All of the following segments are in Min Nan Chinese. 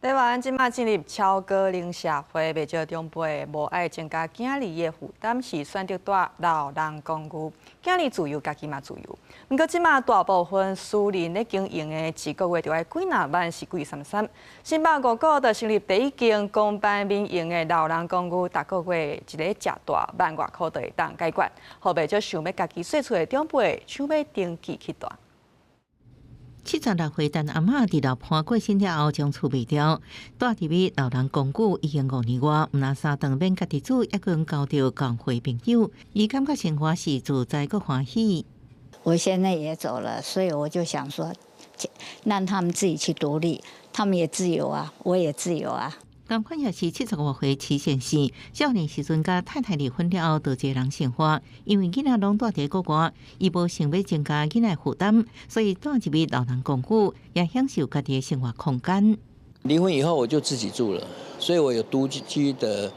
台灣這馬進入超高齡社會，袂少長輩無愛增加囝兒的負擔，是選擇蹛老人公寓。囝兒自由，家己嘛自由。毋過這馬大部分私人咧經營的，一個月著愛幾若萬，是貴參參。新北五股就成立第一間公辦民營的老人公寓，逐個月一个食蹛萬外箍就會當解決，予袂少想欲家己踅厝的長輩搶欲登記去蹛。76歲陳阿嬤佇老伴過身了後，將厝賣掉，蹛入去老人公寓已經5年外，毋但三頓免家己煮，猶閣交著共歲朋友，伊感覺生活是自在閣歡喜。我現在也走了，所以我就想說，讓他們自己去獨立，他們也自由啊，我也自由啊。仝款也是75歲齊先生，少年時陣佮太太離婚了後，就一个人生活。因為囡仔攏蹛佇國外，伊無想欲增加囡仔負擔，所以蹛入去老人公寓，也享受家己的生活空間。離婚以後我就自己住了，所以我有獨居的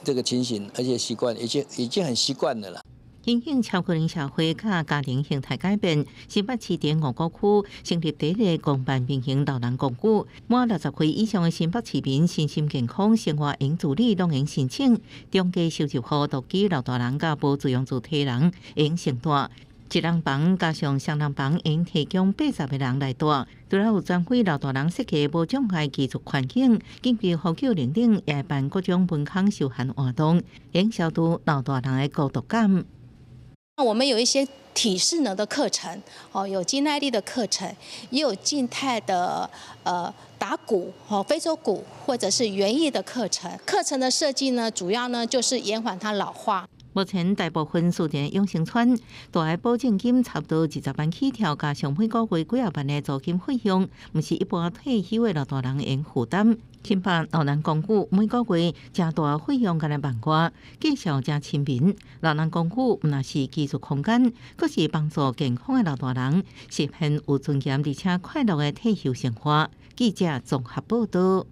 這個情形，而且習慣，已經很習慣了啦。因應超高齡社會佮家庭形態改變，新北市佇五股區成立第一个公辦民營老人公寓，滿60歲以上的新北市民身心健康、生活會自理，攏會用申請。中低收入戶獨居老大人佮無自用住體人會用先蹛。一人房加上雙人房，會用提供80個人來蹛。除了有專為老大人設計無障礙居住環境，緊急呼救等等，也會辦各種文康休閒活動，會消除老大人的孤獨感。我們有一些體適能的課程，哦，有肌耐力的課程，也有靜態的，打鼓，哦，非洲鼓，或者是園藝的課程。課程的設計呢，主要呢就是延緩它老化。目前大部分私人養生村蹛的保證金差不多20萬起跳，加上每個月幾仔萬的租金費用，毋是一般退休的老大人會用負擔。新北老人公寓每個月食蹛費用干焦萬外，價數誠親民。老人公寓毋但是居住空間，閣是幫助健康的老大人實現有尊嚴而且快樂的退休生活。記者綜合報道。